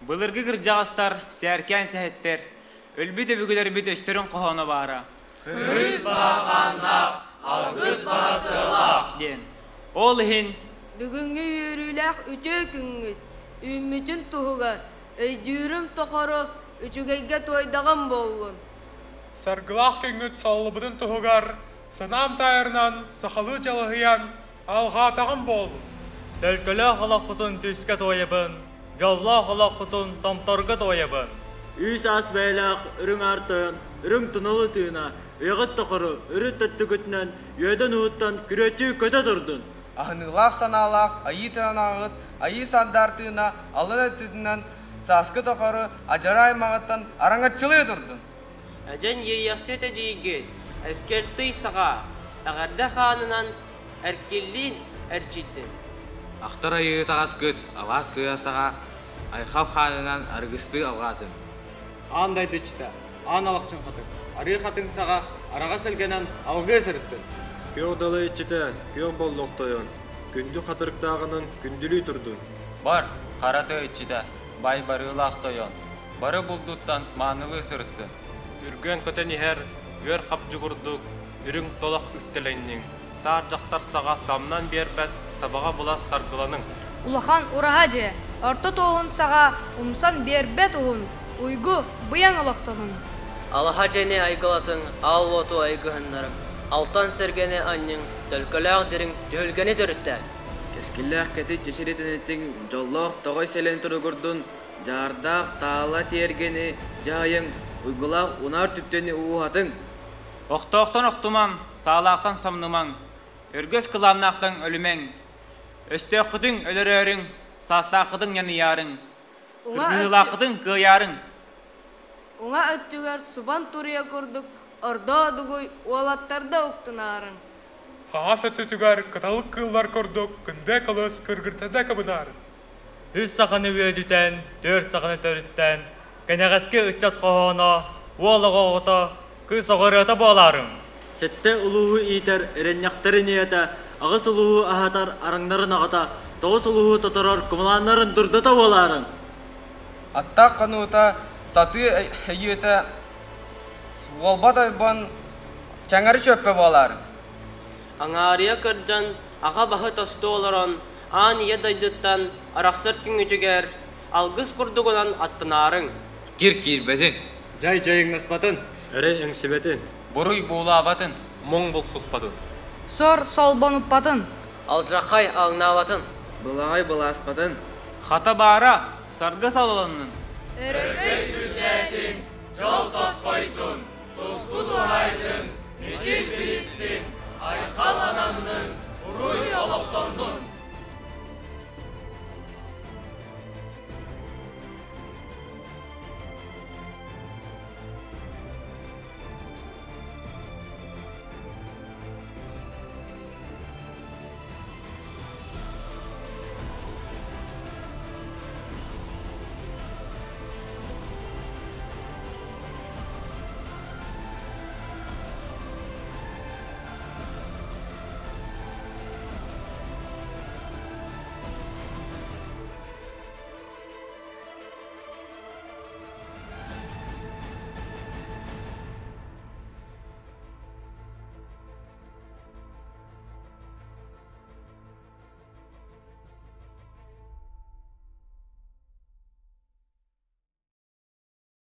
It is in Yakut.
Былыргы кырдьаҕастар, сээркээн сэһэттэр, өлбүт өбүгэлэрбит өстөрүн хоһооно баара. Кырыыс баҕа хааннаах, алгыс баҕа сыалаах диэн. Ол иһин Бүгүҥҥү үөрүүлээх үтүө күҥҥүт үүммүтүн туһугар өйдүүрүм тухары үчүгэйгэ туойдаҕым буоллун. Саргылаах күҥҥүт саллыбытын туһугар санаам таайарынан сахалыы дьалыһыйан алҕаатаҕым буоллун. Төлкөлөөх олоххутун түскэ туойабын, дьоллоох олоххутун томторго туойабын. Үс аас бэйэлээх үрүҥ аар тойон, үрүҥ туналы тыына, үйэҕит тухары үрүт өттүгүтүнэн үөдэн уһуттан күрүөтүү көтө турдун! Аһыныылаах санаалаах айыы тыанаҕыт айыы сандаар тыына алын өттүтүнэн сааскы тухары адьара аймаҕыттан араҥаччылыы турдун! Эдьэн иэйиэхсит эдьиийгит, эскэртий саҕа, эҕэрдэ хаанынан эркиллиин эрчийдин. Ахтар айыы таҕаскыт, алаас сыа саҕа, айхал хаанынан аргыстыы алҕаатын. Аан дайды иччитэ, аан алахчын хатыҥ, арыы хатыҥ саҕа, араҕас илгэнэн алгыы сырыттын. Күөх далай иччитэ, күөх боллох тойон, күндү хатырыктааҕынан күндүлүү турдун. Бар, хара тыа иччитэ, бай барыылаах тойон, бары булдуттан маанылыы сырыттын. Үргүөн көтөн иһэр үөр хапдьугурдук, үрүҥ толох үктэлэнниҥ, саар дьахтар саҕа самнан биэрбэт сабаҕа булас саргыланыҥ. Улахан ураһа дьиэ, орто туоһун саҕа умсан биэрбэт уһун, уйгу быйаҥ олохтонуҥ. Алаһа дьиэни айгылатыҥ, аал уоту айгыһыннарыҥ, алтан сэргэни анньыҥ, төлкөлөөх дириҥ түһүлгэни төрүттээ. Кэскиллээх кэтит чэчиритинитиҥ, дьоллоох тоҕой сэлэн туругурдун, дьаардаах таала тиэргэни дьаһайыҥ, уйгулаах унаар түптэни ууһатыҥ. Охтоохтон охтумаҥ, саалаахтан самнымаҥ, өргөс кылааннаахтан өлүмэҥ, өстөөххүтүн өлөрөөрүҥ, саастааххытын ньаныйаарыҥ, Уҥа өттү кыргыһыылааххытын кыайаарыҥ. Уҥа өттүгэр субан туруйа курдук ордоо дугуй уолаттарда уктунаарыҥ. Хаҥас өттүтүгэр кыталык кыыллар курдук күндэ кылыс кыргыртада кыбынаарын. Үс саханы үөдүтэн, түөрт саханы төрүттэн, кэнэҕэски ыччат хоһооно, уол оҕо оҕото, кыыс оҕо ырыата буолаарыҥ. Сэттэ улууһу иитэр эрэнньэхтэрин ийэтэ, аҕыс улууһу аһатар араҥнарын аҕата, тоҕус улууһу тоторор кумалааннарын дурдата буолаарыҥ! Аттаах хонуута сатыы өйүөтэ уолбат ойбон чаҥары чүөппэ буолаарыҥ. Аҥаарыйа кырдьан, аҕа баһы тосту олорон, аан ийэ дойдуттан арахсар күҥҥүтүгэр алгыс курдугунан аттынаарыҥ. Кир киирбэтин. Дьай дьайыҥнаспатын. Эрэй эҥсибэтин. Буруй буулаабатын. Муҥ булсуспатын. Сор солбонуппатын. Алдьархай ааҥнаабатын. Былаҕай былааспатын. Хата баара, саргы салаланнын. Өрөгөй үрдээтин, дьол тосхойдун, туску туһаайдын, мичил билистин, айхал ананнын, уруй олохтоннун!